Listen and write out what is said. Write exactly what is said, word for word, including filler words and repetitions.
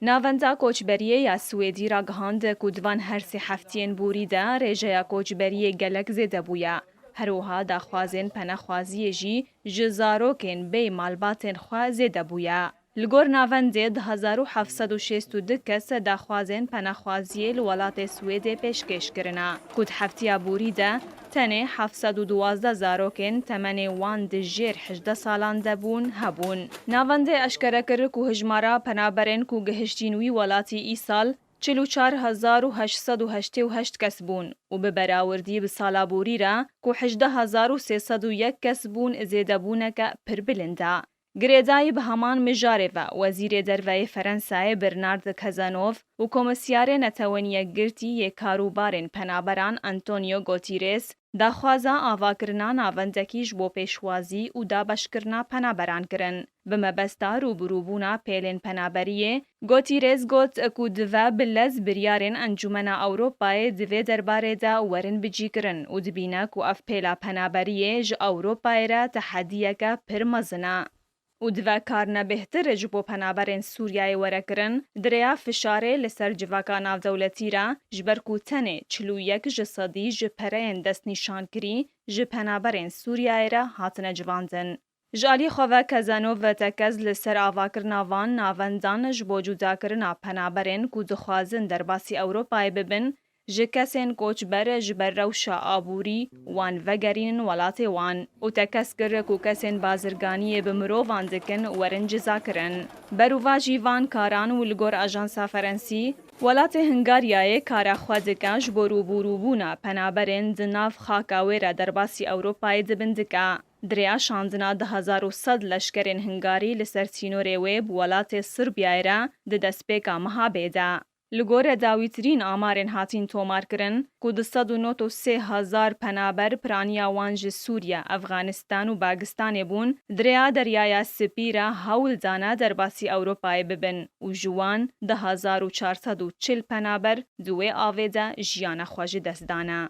Navenda Koçberiyê ya Swêdî ragihand ku di van her sê heftiyên borî de rêjeya koçberiyê gelek zêde bûye. Her wiha daxwazên penexwaziyê jî ji zarokên bê malbatên xwe zêde bûye. Li gor navendê du hezar û heft sed û şêst û du kes daxwazên penexwaziyê li welatê Swêdê pêşkêş kirine, ku di heftiya borî de tenê heft sed û duwazdeh zarokên temenê wan di jêr hejdeh salan de bûn hebûn. Navendê eşkere kir ku hijmara penaberên ku gihiştîn wî welatî îsal çil û çar hezar û heşt sed û heştê û heşt kes bûn û bi berawirdî bi sala borî re ku hejdeh hezar û sê sed û yek kes bûn, zêdebûneke pir bilind e. Girêdayî bi heman mijarê ve Wezîrê Derve yê Ferensayê Bernard Cazeneuve û Komîsyarê Netewên Yekgirtî yê Karûbarên Penaberan Antonio Guterres daxwaza avakirina navendekî ji bo pêşwazî û dabeşkirina penaberan kirin. Bi mebesta rûbirûbûna pêlên penaberiyê, Guterres got ku dive bi lez biryarên Encûmena Ewropayê di vê derbarê de werin bicîkirin û dibîne ku ev pêla penaberiyê ji Ewropayê re tehediyeke pir mezin e. Û dive karine bêhtir ji bo penaberên Sûriyeyê were kirin, di rêya fişarê li ser civaka navdewletî re, ji ber ku tenê çil û yek ji sedî ji pereyên destnîşankirî ji penaberên Sûriyeyê re hatine civandin. Ji alî xwe ve Cazeneuve tekez li ser avakirina van navendan ji bo cudakirina penaberên ku dixwazin derbasî Ewropayê bibin, ji kesên koçber ji ber rewşa aborî wan vegerînin welatê wan û tekez kir ku kesên bazirganiyê bi mirovan dikin werin cizakirin. Berûvajî van karan û li gor ajansa Ferensî, welatê Hungaryayê kara xwe dike ji bo rûbûrûbûna penaberên di nav xaka wê re derbasî Ewropayê dibin dike. Di rêya şandina du hezar û sed leşkerên Hungarî li ser sînorê wê bi welatê Sirbiyayê re di destpêka meha bê de. Li gore dawîtirîn amarên hatîn tomarkirin ku du sed û nod û sê hezar penaber piraniya wan ji Sûriye, Efxanistan û Pakistanê bûn, di rêya Deryaya Spî re hewl dane derbasî Ewropayê bibin û ji wan du hezar û çar sed û çil penaber di wê avê de jiyana xwe ji dest dane.